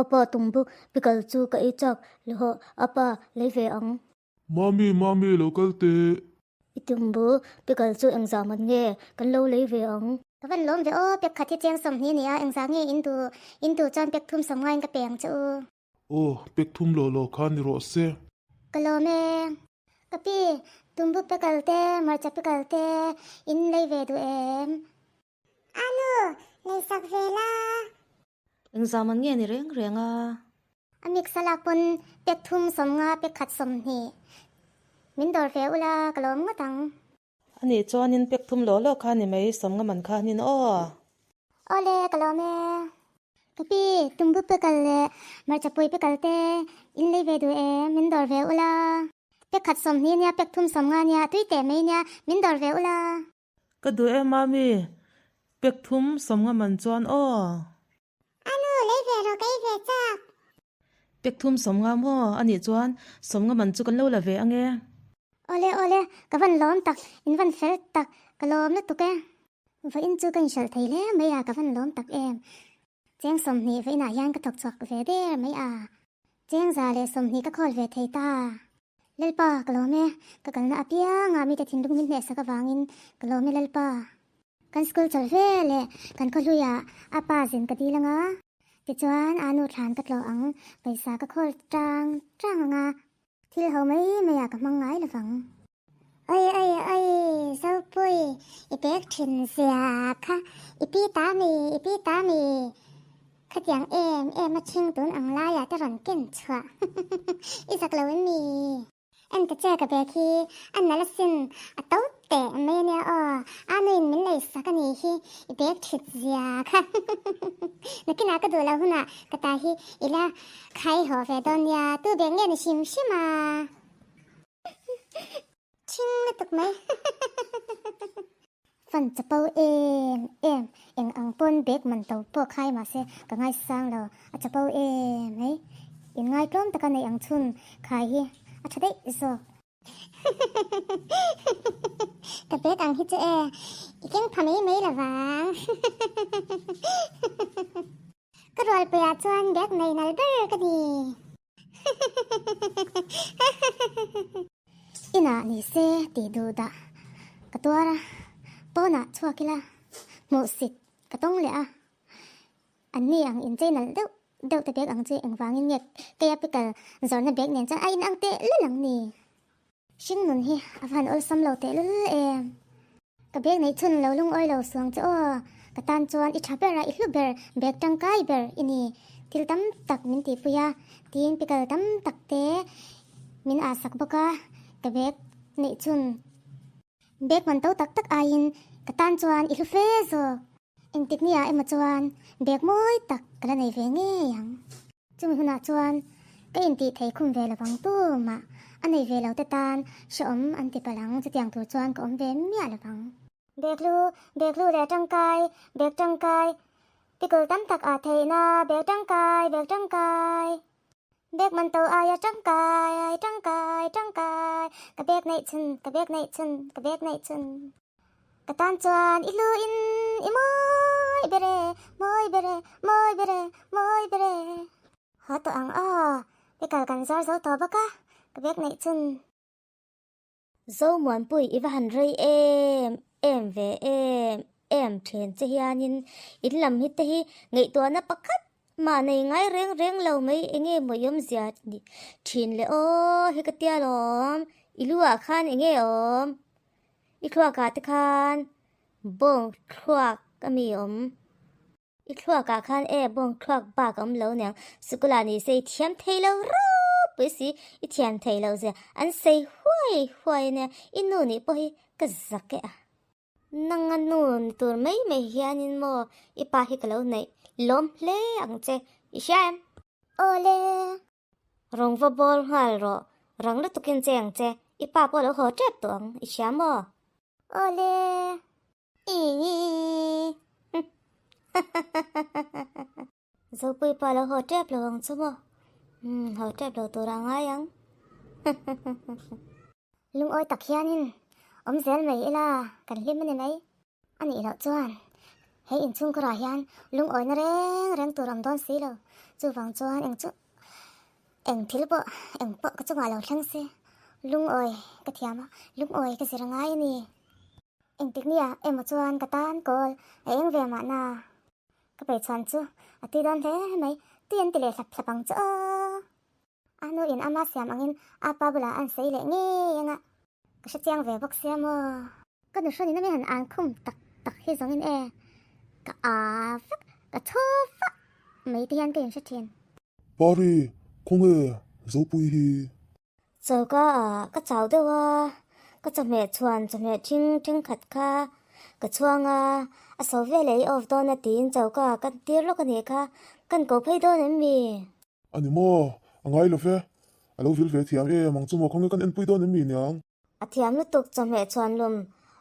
Apa tumbu pickle chu ka ei chak le hawh apa lei ve ang. Mami mami lo kal teh. I tumbu pickle chu engzah man nge kan lo lei ve ang. Ka van lawm ve aw pek khat hi chiang sawmhnih a ni a engzah nge in duh in duh chuan pek thum sawm ngaiin ka pe ang che u. Aw pek thum lo lo kha ni rawh se. Ka lawm e. Ka pi tumbu pickle te hmarcha pickle te in lei ve duh em? A nu lei sak ve la. Engzam an nge ni reng reng a? A mix a lak pawn pek thum 50 pek khat 20 min dawr ve ula ka lawm ngawt ang. A nih chuanin pek thum law law kha ni mai 50 man khanin aw. Awle ka lawm e. Ka pi tumbu pickle leh hmarcha pui pickle te in lei ve duh em min dawr ve ula. Pek khat 20 nia pek thum 50 nia tui teh mai nia min dawr ve ula. Ka duh em ami? Pek thum 50 man chuan aw. A nu, lei ve rawh ka ei ve chak. Pek thum 50 maw? A nih chuan 50 man chu kan lo la ve ange. Awle awle, ka van lawm tak, in van fel tak, ka lawm lutuk e. Vawiin chu ka inhralh thei hle mai a, ka van lawm tak em. Cheng 20 vawiinah hian ka thawk chhuak ve der mai a. Cheng 120 ka khawl ve thei ta. Lalpa, ka lawm e. Ka kalna apianga mite thinlung min hnehsak avangin ka lawm e Lalpa. Kan school chawlh ve leh kan khawhluiah a pa zin ka dil anga, tichuan a nu thlan ka tlawh ang, pawisa ka khawl tang tang anga, thil ho mai maiah ka hmang ngai lovang. Oi oi oi, Zopui, i pek thin zia kha, i pi ta mi, i pi ta mi. Khatiang em em a chhing tun ang laiah te rawn ken chhuah i zak lo em mi? En ta che ka bag hi a nalh asin a to teh mai ania aw, a nuin min lei sak a nih hi i bag thit zia kha nakinah ka duh loh hunah ka ta hi i la khai haw ve dawn nia tu bag nge ni hrim hrim a? Chhing lutuk mai. Fan chapo em em, eng ang pawn bag man to pawh khai mahse ka ngaisang lo, a chapo em mai. In ngaitlawm taka neih ang chhun khai hi a tha daih zawk. Ka bag ang hi chu e, i keng pha mai mai lovang. Ka rualpuiah chuan bag nei nal ber ka ni. Inah ni se tih duh dah ka tuar a, pawnah chhuak ila hmuh sit ka tawng leh a, an ni ang inchei nalh deuh deuh te bag ang chu engvangin nge keia pickle zawrhna bag nen chuan a inang teh lul ang ni. Hringnun hi a van awlsam lo teh lul em. Ka bag neih chhun lo lungawi lo suang che aw. Ka tan chuan i tha ber a, i hlu ber, bag tangkai ber i ni. Thil tam tak min tihpui a, tin pickle tam tak te min ah sak bawk a, ka bag neih chhun. Bag man to tak tak aiin ka tan chuan i hlu fe zawk. Engtik ni ah emaw chuan bag mawi tak ka la nei ve ngei ang. Chumi hunah chuan ka intih thei khum ve lovang tumah a nei ve lo te tan hrehawm an ti palh ang chutiang tur chuan ka awm ve miah lovang. Bag lu, bag lu leh tangkai, bag tangkai, pickle tam tak ah theihna, bag tangkai, bag tangkai, bag man to aia tangkai, tangkai, tangkai, ka bag neih chhun, ka bag neih chhun, ka bag neih chhun. Ka tan chuan i hlu in i mawi ber e, mawi ber e, mawi ber e, mawi ber e. Haw tawh ang aw, pickle kan zuar zo tawh bawk a, ka bag neih chun. Zomuanpui i va han rei em em ve em em thin che hianin in lam hi te hi ngaihtuahna pakhat mah nei ngai reng reng lo mai enge maw i awmzia ni thin le aw hi ka tia lawm i lu ah khan enge awm. I thluakah te khan bawng thluak a mi awm. I thluakah khan e bawng thluak bak a awm lo niang. Sikula ni se i thiam thei lo ropui si, i thiam thei lo zia an sei huai huai ania. I nu nih pawh hi ka zak e a. Nanga nu ni tur mai mai hianin maw i pa hi ka lo neih lawm hle ang che. I hria em? Awle. Rawng va bawl nghal rawh, rang lutukin che ang che, i pa pawh lo haw tep tawh ang, i hria maw? Awle! Iiii. Zopui pa lo haw tep lo ang chu maw? Umm, haw tep lo tur a ngai ang. Lungawi tak hianin awm zel mai ila kan hlim a ni mai. A nih loh chuan. He inchhungkhurah hian lungawina reng reng tur awm dawn si lo. Chuvang chuan eng chu eng thil pawh eng pawh ka chungah lo thleng se lungawi ka thiam a, lungawi ka zir a ngai a ni. Engtik nia emaw chuan ka tan kawl a eng ve mahna. Ka peichhuan chu a tui dawn hle mai, tui an ti leh hlap hlap ang chu aw. A nu in ama siam angin a pa bulah an sawi leh ngei anga ka hre chiang ve bawk sia maw. Ka nu hrawn in a mi han an khum tak tak hi zawng in e ka a vek ka thaw vak mai te hian ka inhre thin. Pari, khawnge Zopui hi? Choka ah ka chau deuh a, ka chawhmeh chhuan chawhmeh thing thenkhat kha ka chhuang a, a so veleh i off dawn a tiin choka ah ka tir lawk a nih kha, kan ko phei dawn em mi? A ni maw? A ngai lo ve. A lo vil ve thiam em ang chu maw? Khawnge kan enpui dawn em mi niang? A thiam lutuk chawhmeh chhuan lum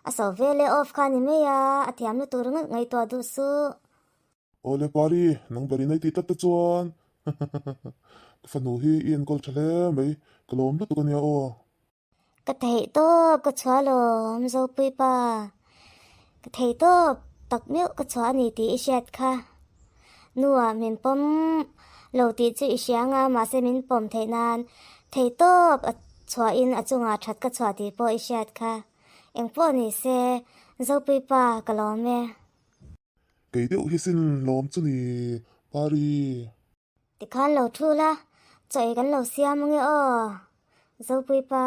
a so veleh off kha a ni mai a, a thiam lutuk ringawt ngaihtuah duh suh. Awle Pari, nang ber in ei tih tlat te chuan ka fanu hi i enkawl tha hle mai, ka lawm lutuk a nia aw. Ka theih tawp ka chhuah lawm Zopui pa, ka theih tawp tak meuh ka chhuah a ni tih i hriat kha. Nuah min pawm lo tih chu i hria anga mahse min pawm theih nan theih tawp a chhuahin a chungah that ka chhuah tih pawh i hriat kha. Engpawh ni se Zopui pa ka lawm e. Kei deuh hi sin lawm chu ni Pari. Tikhan lo thu la, chaw ei kan lo siam ange aw, Zopui pa.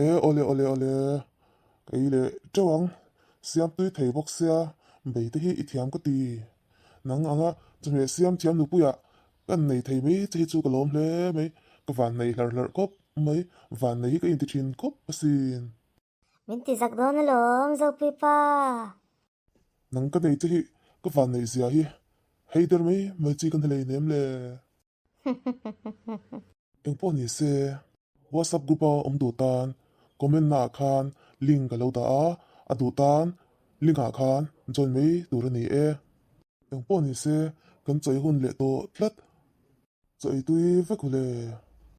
E, awle awle awle, ka ei leh teuh ang, siam tui thei bawk sia, bei te hi i thiam ka ti. Nang anga chawhmeh siam thiam nupuiah kan nei thei mai che hi chu ka lawm hle mai, ka van nei hlarh hlarh khawp mai, van nei hi ka inti thin khawp asin. Min ti zak dawn alawm, Zopui pa. Nang ka nei che hi ka van neih zia hi hei der mai mai chi ka hne lei nem le. Engpawh ni se WhatsApp group a awm duh tan comment na ah khan link ka lo dah a, a duh tan link ah khan join mai tur a ni e. Engpawh ni se kan chawi hun leh tawh tlat chawi tui vek ule.